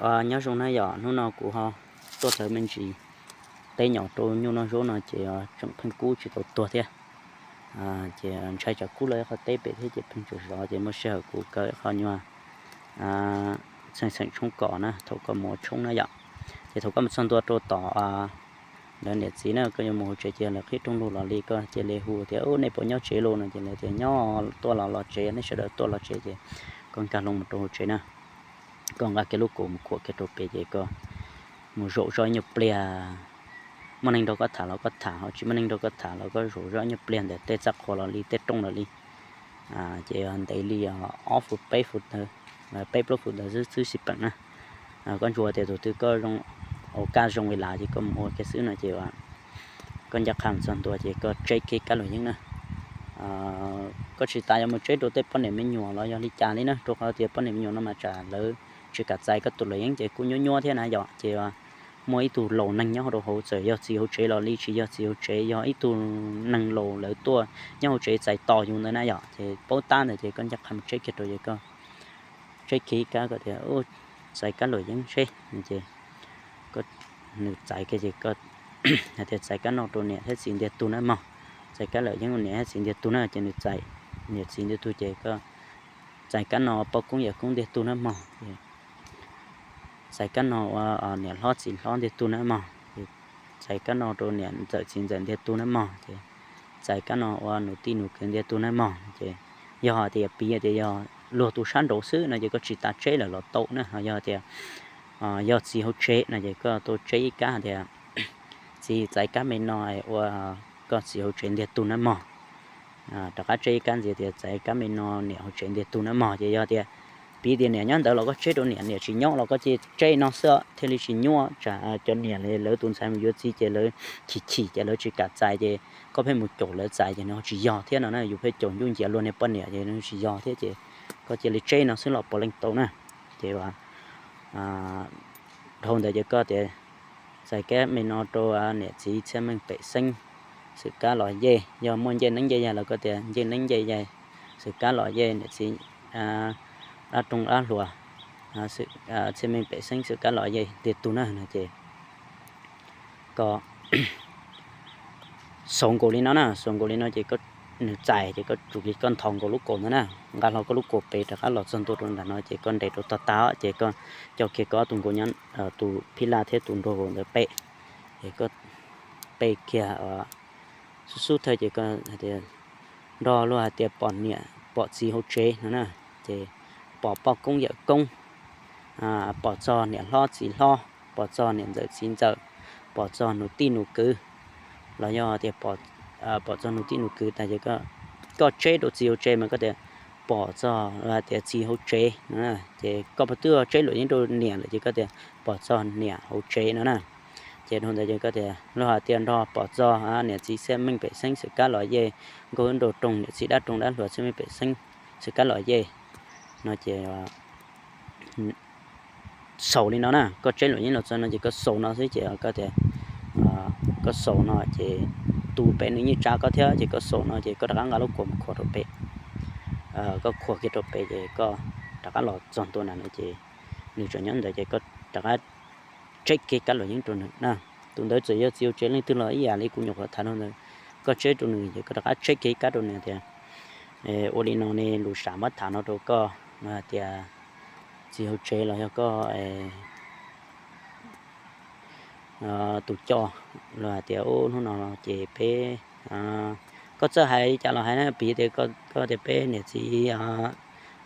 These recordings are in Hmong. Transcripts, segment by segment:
Nyob zoo na yom, hnub no kuv ho tuaj txog me ntsis teb nyom rau nyuj noj zaub no ces tseem pheej kub tsis tau tuag thiab. Ces ntshai tsam kub lawm qhov teb pem thiab ces pheej tseem zov ces muaj sij hawm kuv kaw qhov nyuag xeem xeem tshoob kom na, thaum koj mus ua tshoob na yom. Ces thaum koj mus txog ntua rau tom lawv niam txiv na, koj yuav mus hauv tsev ces lawv qhib rooj lug los li koj cia li hu tias, Ub, nej puas nyob tsev lauj? No ces lawv tias, Nyob, tuaj los los tsev, nej sawv daws tuaj los tsev. Ces koj nkag loo mus rau hauv tsev na, koj nqa kiag lub kaus mus khuam kiag rau pem ces koj mus zaum zoj ib nyuag pliag. Muaj neeg nrog koj tham los koj tham, ho tsis muaj neeg nrog koj tham los koj zaum zoj ib nyuag pliag ntawm tej txaj qhua los li tej rooj los li. Ces ntev li ob feet peb feet ntawd, peb plaub feet ntawd xwb xwb xij peem na. Koj ntsuas tias tus twg koj zoo, ua kaj zoo li las ces koj mus ua kiag xwb no ces koj ncaj qha mus txog ntua ces koj tseb kiag kab luam yeeb na. Koj tsis tas yuav mus tseb rau tej poj niam me nyuam los yog li cas li na, rau qhov tias poj niam me nyuam no mas tsam lawv tsis kam txais koj tus luam yeeb ces kuj nyuab nyuab thiab na yom. Ces muaj ib tug laus neeg nyob rau hauv, txawm yog txiv hauv tsev los li tsis yog txiv hauv tsev, yog ib tug neeg laus lawv tuaj nyob hauv tsev txais tos yus ntawd na yom, ces paub tab ntawd ces koj ncaj qha mus tseb kiag rau ces koj tseb kiag ib kab koj tias, Txais kab luam yeeb seb. Ces nws txais kiag ces hais tias, Txais kab no rau niam thiab txiv ntiag tug nawb mog. Txais kab luam yeeb rau niam thiab txiv ntiag tug na. Ces nws txais niam txiv ntiag tug ces koj, Txais kab no poj koob yawm koob ntiag tug nawb mog. Txais kab no ua niam hlob txiv hlob ntiag tug nawb mog. Txais kab no rau niam ntxawm txiv ntxawm ntiag tug nawb mog. Ces txais kab no ua nus tij nus kwv ntiag tug nawb mog. Ces yog hais tias piv tias yog luag tus sab nraud xwb no ces koj tsis tas tseb lawm los tau na. Ho yog tias yog txiv hauv tsev no ces koj tuaj tseb ib kab tias, Txiv, txais kab me no ua koj txiv hauv tsev ntiag tug nawb mog. Rov qab tseb ib kab ntxiv tias, Txais kab me no niam hauv tsev ntiag tug nawb mog. Ces yog tias piv tias niam nyob ntawd los koj tseb rau niam, niam tsis nyob los koj cia tseb no xwb thiaj li tsis nyuaj. Tsam cov niam lawv tus ntxhais mus yuav txiv ces lawv chim chim ces lawv tsis kam txais ces koj pheej mus caum lawv txais ces nws ho tsis yog thiab no na. Yus pheej caum ncuj nciav luag niag poj niam ces nws tsis yog thiab ces koj cia li tseb no xwb los puav leej tau na. Ces dhau ntawd ces koj tias, Txais kab me no rau niam txiv txhiaj meej pem xeeb xwm kab los yej. Yog muaj ncej neeb ncej yaig los koj tias, Ncej neeb ncej yaig xwm kab los yej, niam txiv dab roog dab hluas txhiaj meej pem xeeb xwm kab los yej ntiag tug na no ces koj xaus nkaus li no na, xaus nkaus li no ces nws txais ces koj tsum li koj nthos nkaus lub kaus ntawd na, nqa hlo koj lub kaus pem rov qab los txog ntua rau ntawm no ces koj nres rau tog tag ces koj coj kiag koj ob tug nkaus nyob, tus phij laj thiab tus nraug ntawd pem, ces koj pe kiag xub xub thawj ces koj hais tias, Nrog luag hais tias pom niam pom txiv hauv tsev no na, ces pom poj koob yawm koob, pom txog niam hlob txiv hlob, pom txog niam ntxawm txiv ntxawm, pom txog nus tij nus kwv, los yog tias pom txog nus tij nus kwv tas ces koj tseb rau txiv hauv tsev mas koj tias, Pom txog hais tias txiv hauv tsev no na. Ces koj puas twb tseb luam yeeb rau niam lawm ces koj tias, Pom txog niam hauv tsev no na. Ces dhau ntawd ces koj tias, Luag hais tias nrog pom txog niam txiv txhiaj meej pem xeeb xwm kab los yej, nkauj nraug roog niam txiv dab roog dab hluas txhiaj meej pem xeeb xwm kab los yej no ces xaus li no na. Koj tseb luam yeeb los txog no ces koj xaus no xwb ces koj tias, koj xaus no ces tus pem nws yeej tsa koj thiab ces koj xaus no ces koj rov qab nqa lub kaus mus khuam rau pem. Koj khuam kiag rau pem ces koj rov qab los txog ntua ntawm no ces nws tseem nyob ntawd ces koj rov qab tseb kiag kab luam yeeb rau nws na. Tus ntawd txawm yog txiv hauv tsev leej twg los ib yam li kuv nyuam qhuav tham no ntawd, koj tseb rau nws ces koj rov qab tseb kiag ib kab rau nws tias, Ua li no ne, lus sam muab tham no rau koj, hais tias txiv hauv tsev los yog koj tus coj los hais tias, Ub, hnub no ces peb, koj txawj hais cas los hais na, piv tias koj tias peb niam txiv,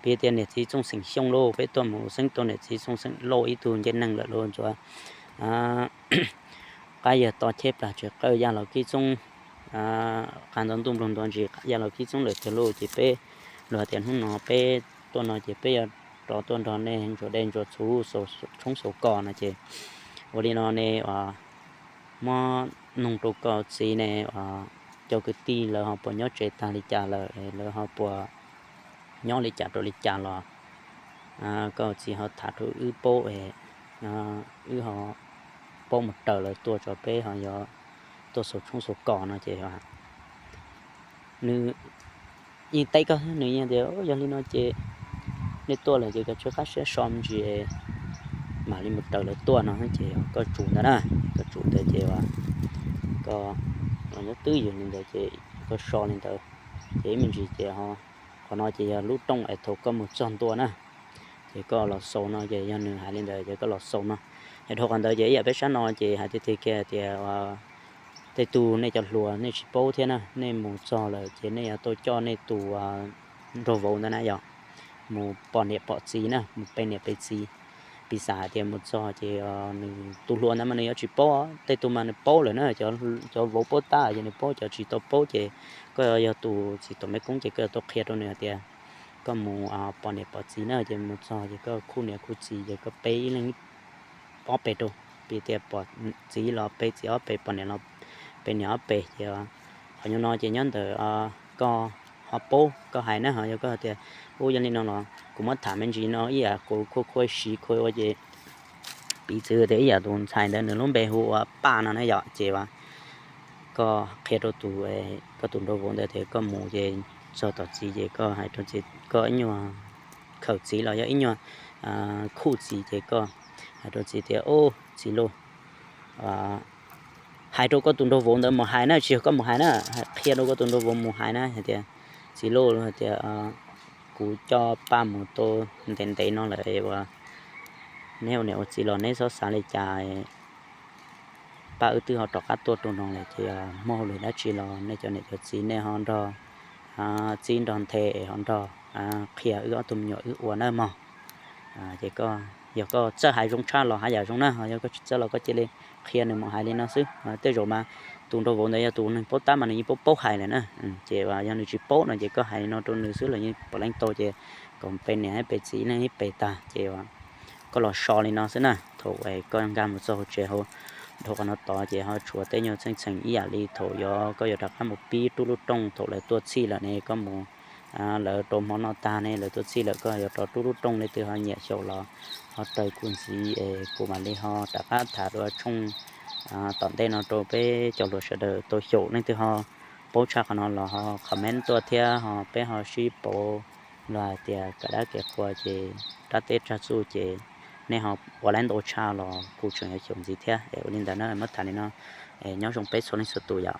piv tias niam txiv Txooj Xeem Xyooj lauj, peb tuaj mus xeeb tau niam txiv Txooj Xeem Lauj ib tug ncej neeg lawm lauj, ntxuav qab yawg to cheb plag tsis qawj ya los kib txoob, qab nto ntuj nploog nto ntsis ya los kib txoob lawm tiag lauj. Ces peb, luag tias hnub no peb tuaj no ces peb yuav rov tuaj nrog nej ntsuas dej ntsuas txhuv, tshoob xauv kos no ces ua li no ne, muab noog rau koj txiv ne, cov kwv tij lawv ho puas nyob tsev tag li cas lawm, lawv ho puas nyob li cas rau li cas los koj txiv ho tham rau wb paub, wb ho paub mus raws lawv tuaj tso peb ho yuav tuaj xauv tshoob xauv kos no ces nws yeej teb koj, nws yeej tias, Yog li no ces nej tuaj lawm ces koj tsw qab siab so me ntsis, mam li mus raws lawv tuaj no ces koj tsum ntawd na, koj tsum ntawd ces koj los nyob twj ywm li ntawd ces koj so li ntawd. Ces ib me ntsis ces qhov no ces yog lub rooj es thaum koj mus txog ntua na, ces koj los xaus no ces yog nws hais li ntawd ces koj los xaus no. Ces dhau qhov ntawd ces ib yam peb sab no ces hais tiag tiag kiag tias tej tug nej cov hluas nej tsis paub thiab na, nej mus txog lawm ces nej yuav tau coj nej tus nraug vauv ntawd na yom, mus pom niam pom txiv na, mus pe niam pe txiv. Piv xam hais tias mus txog ces nws tus hluas ntawd mas nws yuav tsis paub, tej tug mas nws paub lawm na, cov vauv paub tab ces nws paub, cov tsis tau paub ces koj yog tus txiv tuam mej koob ces koj yuav tau qhia rau nws hais tias koj mus pom niam pom txiv na, ces mus txog ces koj khuj niam khuj txiv ces koj pe ib leeg ob pes rau, piv tias pom txiv los pe txiv ob pes, pom niam los pe niam ob pes ces qhov nyuag no ces nyob ntawm koj ho paub koj hais na, ho yog koj tias ub yog li no los kuv muab tham me ntsis no ib yam kuv khua khua siv khua ua ces piv txwv tias ib yam tus ntxhais ntawd nws lub npe hu ua Paj no na yom, ces koj qhia rau tus, koj tus nraug vauv ntawd tias koj mus ces txog tom txiv ces koj hais rau txiv, koj ib nyuag khawm txiv los yog ib nyuag khuj txiv ces koj hais rau txiv tias ub txiv lauj, hais rau koj tus nraug vauv ntawd mus hais na, tsis yog koj mus hais na, qhia rau koj tus nraug vauv mus hais na hais tias txiv lauj, hais tias kuv coj Paj mus tau ntev ntev no lawm, neb ua niam ua txiv los neb txhob xav li cas, Paj wb twb ho rov qab tuaj rau no lawm ces muaj hauj lwm dab tsi los nej cov niam cov txiv nej ho nrog txib nrog nthe es ho nrog qhia wb ob tug me nyuam wb ua nawb mog. Ces yog koj txawj hais zoo tshaj los haj yam zoo na, yog koj tsis txawj los koj cia li qhia nws mus hais li no xwb. Tej zaum mas tus nraug vauv ntawd yog tus neeg paub tab mas nws yeej paub paub hais lawm na. Ces yog nws tsis paub no ces koj hais li no rau nws xwb los yeej puav leej tau, ces kom pe niam pe txiv ib leeg ib pes tag ces koj los so li no xwb na. Thaum koj nkag mus txog hauv tsev hauv, dhau qhov no tod ces ho tshuav tej nyuag txheej txheem ib yam li thaum yog koj yuav rov qab mus pib rub lub rooj thaum lawv tuaj txhij lawm ne, koj mus lawv rau hmo noj tag ne lawv tuaj txhij lawm koj yuav rov rub lub rooj, leej twg ho nyiam xyaum los ho raws kuv ntxiv es kuv mam li ho rov qab tham dua tshooj tom ntej no rau peb cov hluas sawv daws tau xyaum. Leej twg ho paub tshaj qhov no los ho comment tuaj thiab ho peb ho sib pauv los hais tias kev dab kev qhua ces rab teb tsag txuj ces nej ho ua laib ntau tshaj los kuv tseem yuav xyaum ntxiv thiab. Es ua li ntawd na, muab tham li no, nyob zoo peb txhua leej txhua tus yom.